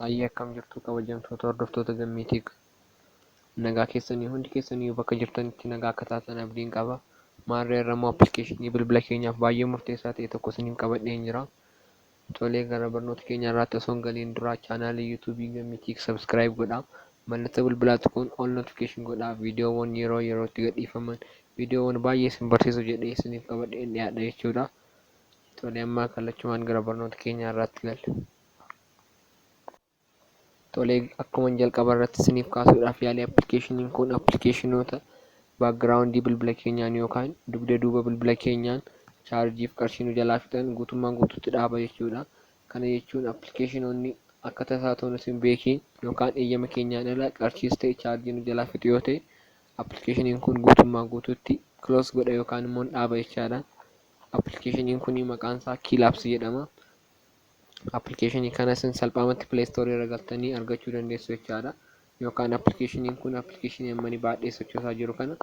Hayyee, akkam jirtu kabajamtoota hordoftoota Gammiitiik? Nagaa keessanii? Hundi keessanii bakka jirtanitti nagaa akka taatan abdiin qaba. Maarree, irra immoo appilikeeshinii bilbila keenyaaf baay'ee murteessaa ta'e tokko isiniif qabadheen jira. Tolee, gara barnoota keenya irraatti osoo hin galiin duraa chaanaalii yuutuubii Gammiitiik subscribe godhaa. Mallattoo bilbilaa tuquun all notification godhaa. Viidiyoowwan yeroo yerootti gadhiifaman, viidiyoowwan baay'ee isin barsiisu jedhee isiniif qabadheen dhiyaadha jechuudha. Tolee, amma kallachumaan gara barnoota keenya irraatti galla. Tolee, akkuma jalqaba irratti isiniif kaasuudhaaf yaale, appilikeeshiniin kun appilikeeshinoota backgroundii bilbila keenyaan yookaan dugda duuba bilbila keenyaan chaarjiif qarshii nu jalaa fixan guutummaan guutuutti dhaaba jechuudha. Kana jechuun appilikeeshinoonni akka tasaa ta'u nuti hin beekiin yookaan eeyyama keenyaan ala qarshiis ta'e chaarjii nu jalaa fixu yoo ta'e, appilikeeshiniin kun guutummaan guutuutti close godha yookaan immoo dhaaba jechaadha. Appilikeeshiniin kun maqaan isaa Kill Apps jedhama. Appilikeeshinii kana isin salphaamatti Play Store irra galtanii argachuu dandeessu jechaadha. Yookaan appilikeeshiniin kun appilikeeshinii ammani baadhee sochoosaa jiru kana,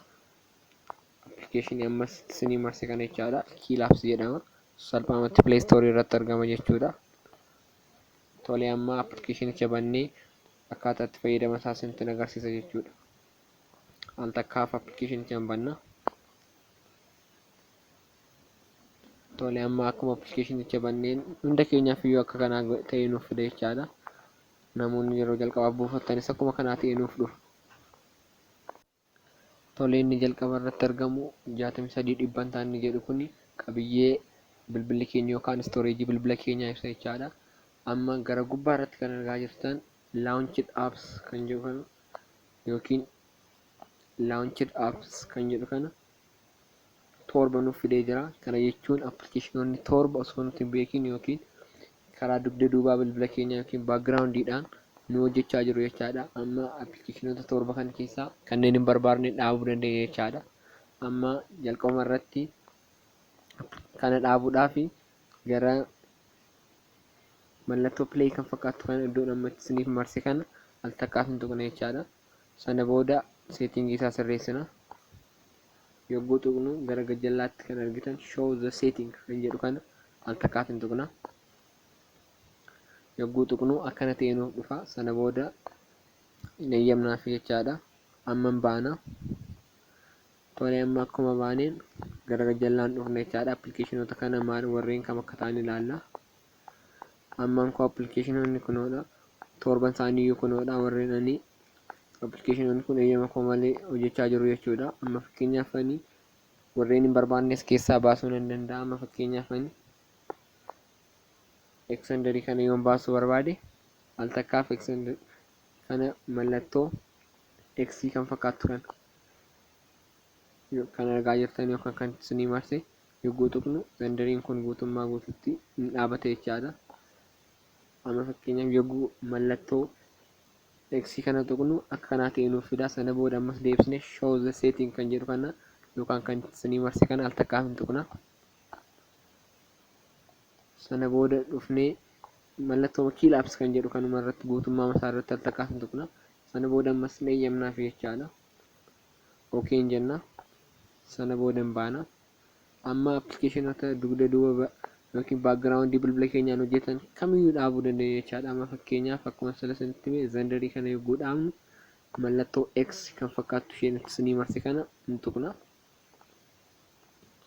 appilikeeshinii ammas isinii marse kana jechaadha. Kill Apps jedhama. Salphaamatti Play Store irratti argama jechuudha. Tolee, amma appilikeeshinicha bannee akkaataa itti fayyadama isaa isinitti agarsiisa jechuudha. Al takkaaf appilikeeshinicha hin banna. Tole, amma akkuma appilikeeshinicha banneen hunda keenyaaf iyyuu akka kanaa ta'ee nuuf fida jechaadha. Namoonni yeroo jalqabaaf buufattanis akkuma kanaa ta'ee nuuf dhufa. Tole, inni jalqaba irratti argamu 63 dhibbantaa inni jedhu kuni qabiyyee bilbilli keenya yookaan istoreejii bilbila keenyaa ibsa jechaadha. Amma gara gubbaa irratti kan argaa jirtan launched apps kan jedhu kana yookiin launched apps kan jedhu kana 7 nuuf fidee jira. Kana jechuun appilikeeshinoonni 7 osoo nuti hin beekin yookiin karaa dugda duubaa bilbila keenyaa yookiin backgroundiidhaan nu hojjechaa jiru jechaadha. Amma appilikeeshinoota 7 kana keessaa kanneen hin barbaadne dhaabuu dandeenya jechaadha. Amma jalqabuma irratti kana dhaabuudhaaf gara mallattoo play kan fakkaattu kana iddoon amma isiniif marse kana al takkaaf hin tuqne jechaadha. Sana booda seetingii isaa sirreessina. Yogguu tuqnu gara gajjallaatti kan argitan show the setting kan jedhu kana al takkaaf hin tuqna. Yogguu tuqnu akkana ta'ee nuuf dhufa. Sana booda hin eeyyamnaaf jechaadha. Amma hin baana. Tole, amma akkuma baaneen gara gajjallaan dhufna jechaadha. Appilikeeshinoota kana maal warreen kam akka ta'an ilaalla. Ammaan koo appilikeeshinoonni kunoodha. 7n isaaniiyyuu kunoodha, warreen ani appilikeeshinoonni kun eeyyama koo malee hojjechaa jiru jechuudha. Amma fakkeenyaaf ani warreen hin barbaannes keessaa baasuu nan danda'a. Amma fakkeenyaaf ani Xenderii kana yoon baasuu barbaade, al takkaaf Xender kana mallattoo X kan fakkaattu kana kan argaa jirtan yookaan kan isinii marse yogguu tuqnu, Xenderiin kun guutummaa guututti hin dhaabate jechaadha. Amma fakkeenyaaf yogguu mallattoo X kana tuqnu akka kanaa ta'e nuuf fida. Sana booda ammas deebisnee show the setting kan jedhu kana yookaan kan isinii marse kana al takkaaf hin tuqna. Sana booda dhufnee mallattoo Kill Apps kan jedhu kanuma irratti guutummaa masaa irratti al takkaaf hin tuqna. Sana booda ammas hin eeyyamnaaf jechaadha. Okay jenna. Sana booda hin baana. Amma appilikeeshinoota dugda duuba yookiin backgroundii bilbila keenyaan hojjetan kamiyyuu dhaabuu dandeenya jechaadha. Amma fakkeenyaaf akkuma sila isinitti hime, Xenderii kana yogguu dhaabnu mallattoo X kan fakkaattu isheen isinii marse kana hin tuqna.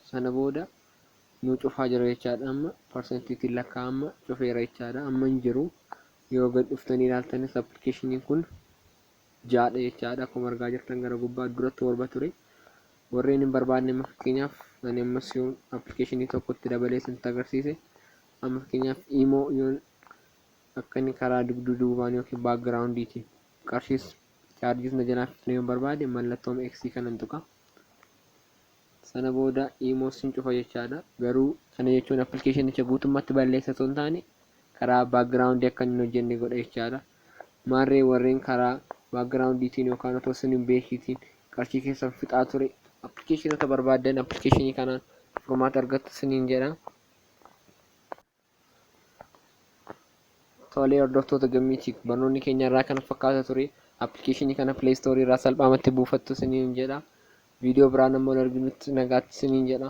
Sana booda nu cufaa jira jechaadha. Amma parsantiitiin lakkaa'ama cufeera jechaadha. Amma hin jiru. Yoo gad dhuftanii ilaaltanis appilikeeshiniin kun 6dha jechaadha. Akkuma argaa jirtan gara gubbaa dura 7 ture. Warreen hin barbaadne, amma fakkeenyaaf ani ammas yoon appilikeeshinii tokkotti dabalee isinitti agarsiise, amma fakkeenyaaf Imo yoon akka inni karaa dugda duubaan yookiin backgroundiitiin qarshiis chaarjiis na jalaa fixne yoon barbaade, mallattoo X kana hin tuqa. Sana booda Imo sin cufa jechaadha. Garuu kana jechuun appilikeeshinicha guutummaatti balleessa osoo hin taane karaa backgroundii akka inni hin hojjenne godha jechaadha. Maarree, warreen karaa backgroundiitiin yookaan otoo isin hin beekiitiin qarshii keessan fixaa ture appilikeeshinoota barbaaddan appilikeeshinii kanaan furmaata argattu isiniin jedha. Tolee, hordoftoota Gammiitiif, barnoonni keenya irraa kana fakkaata ture. Appilikeeshinii kana Play Store irraa salphaamatti buufattu isiniin jedha. Viidiyoo biraan amma wal arginutti nagaatti isiniin jedha.